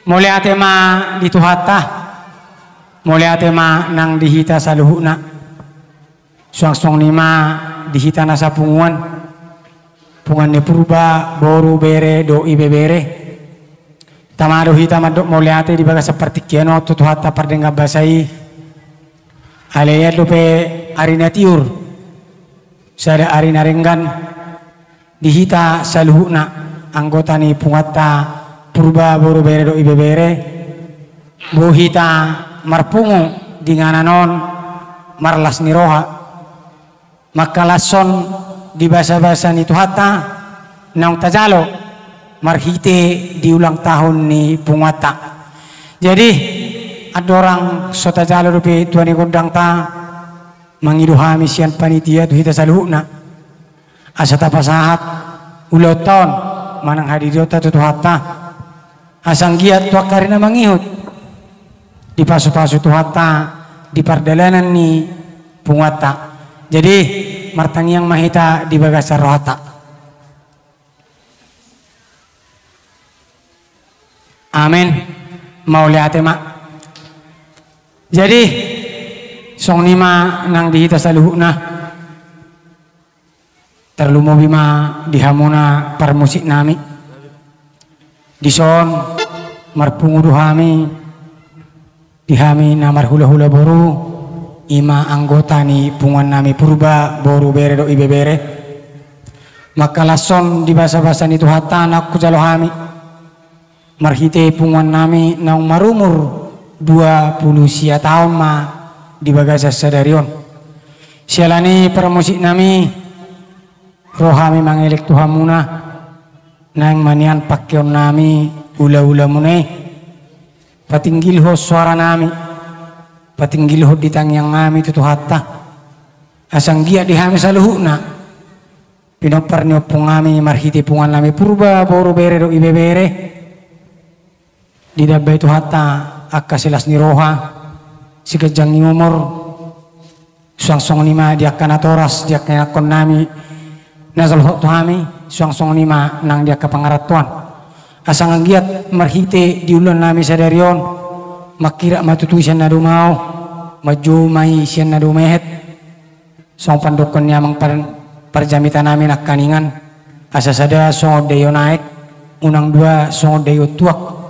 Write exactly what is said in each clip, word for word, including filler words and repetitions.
Mauliate ma di Tuhanta, mauliate ma nang di hita saluhutna. Suang songon i ma di hita na sapunguan, punguan ni Purba, boru, bere dohot ibebere. Tama do hita mandok mauliate di bagasan partingkian on tu Tuhanta pardenggan basa i. Alai an dope ari na tiur, sada ari na denggan di hita saluhutna anggota ni punguanta Purba, boru, bere dohot ibebere, boi hita marpungu di inganan on marlas ni roha, mangkalashon di basabasa ni Tuhanta naung tajalo marhite di ulang tahun ni punguanta. Jadi andorang so tajalo dope tua ni gondangta, mangido hami sian panitia tu hita saluhutna asa tapasahat ulaonta on manang hadirionta tu Tuhanta, asa anggiat tu angka ari na mangihut dipasupasu Tuhanta di pardalanan ni punguanta. Jadi martangiang ma hita di bagasan rohanta. Amen. Mauliate ma. Jadi songon i ma nang di hita saluhutna, tarlumobi ma di hamuna parmusik nami. Dison marpungu do hami, di hami na marhulahula boru, i ma anggota ni punguan nami Purba, boru, bere dohot ibebere. Mangkalashon di basabasa ni Tuhanta naung hujalo hami marhite punguan nami naung marumur dua pulu sia taon ma di bagasan sadari on. Siala ni i parmusik nami, ro hami mangelek tu hamuna, naeng ma nian pangkeon nami ulaula muna i. Patinggilhon soara nami, patinggilhon di tangiang nami tu Tuhanta, asa anggiat di hami saluhutna pinompar ni ompung nami marhite punguan nami Purba, boru, bere dohot ibebere, didambai Tuhanta angka silas ni roha, siganjang ni umur, suang songon i ma di angka natoras, di angka ianakkon nami na jolhot tu hami, suang songon i ma nang di angka pangarantoan. Asa anggiat marhite di ulaon nami sadari on, mangkirap ma tutu sian na dumao, manjou ma i sian na dumehet. Songon pandokkon ni amang par-, parjamita nami nangkaningan, asa sada songon daion aek, unang dua songon daion tuak.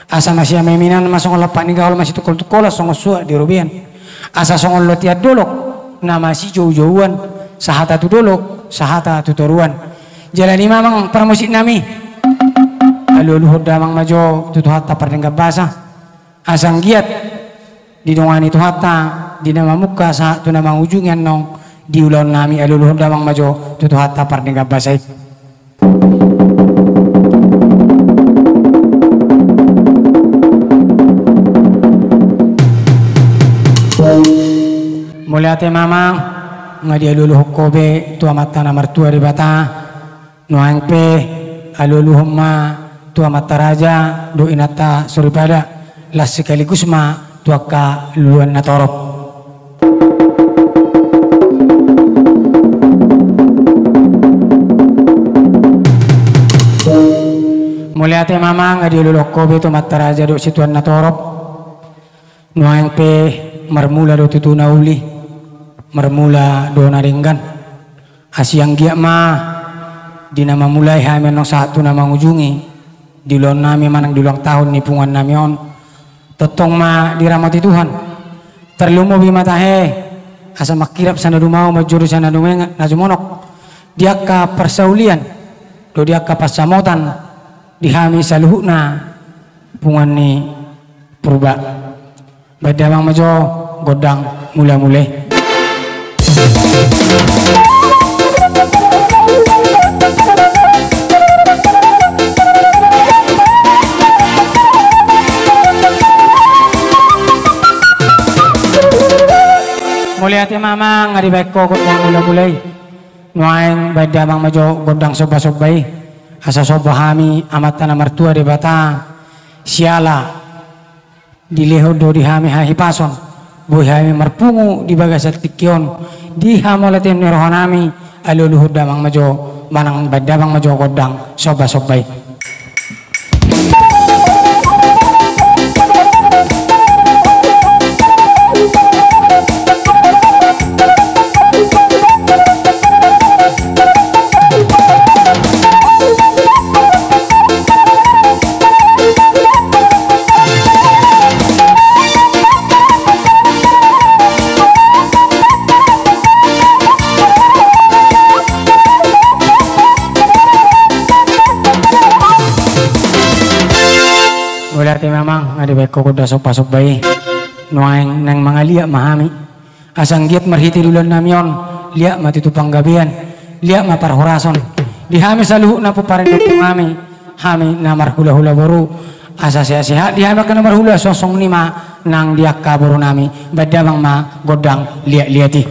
Asa masiamaminan ma songon lampak ni gahol, masitungkoltungkolan songon suak di robean. Asa songon lotian dolok na masijoujouan, sahata tu dolok, sahata tu toruan. Jala i ma amang parmusik nami, alualuhon damang ma jo tu Tuhanta pardenggan basa. Asa anggiat didongani Tuhanta di na mamungka sahat tu na mangujungi annon di ulaon nami, alualuhon damang ma jo tu Tuhanta pardenggan basa i. Mauliate ma amang, nga dialualuhon ho be tu Amanta na martua Debata. Nuaeng pe alualuhon ma tu amanta raja dohot inanta soripada, laos sekaligus ma tu angka luluan na torop. Mauliate ma amang, nga dialualuhon ho be tu amanta raja dohot situan na torop. Nuaeng pe marmula do tutu na uli, marmula do na denggan. Asi anggiat ma di na mamulai hami annon sahat tu na mangujungi di ulaon nami manang di ulang tahun ni punguan nami on, tongtong ma diramoti Tuhan. Tarlumobi ma tahe asa mangkirap sian na dumao, manjou sian na dumeng-, na jumonok di angka parsaulian dohot di angka pansamotan di hami saluhutna punguan ni Purba. Baen damang ma jo gondang mulamula i. Mauliate ma amang, nga dibaen ho gondang mulamula i. Nuaeng baen damang ma jo gondang sombasomba i. Asa somba hami Amanta na martua Debata, siala dilehon do di hami hahipason, boi hami marpungu di bagasan tingki on di hamauliateon ni roha nami. Alualuhon damang ma jo manang baen damang ma jo gondang sombasomba i. Mauliate ma amang, nga dibaen ho gondang somba-somba i. Nuaeng naeng mangaliat ma hami. Asa anggiat marhite di ulaon nami on, liat ma tutu panggabean, liat ma parhorasan. Di hami saluhutna pomparan ni ompungnami, hami na marhula-hula boru. Asa sehat-sehat di hami angka na marhula, songon i ma nang di angka boru nami. Baen damang ma gondang liat-liat i.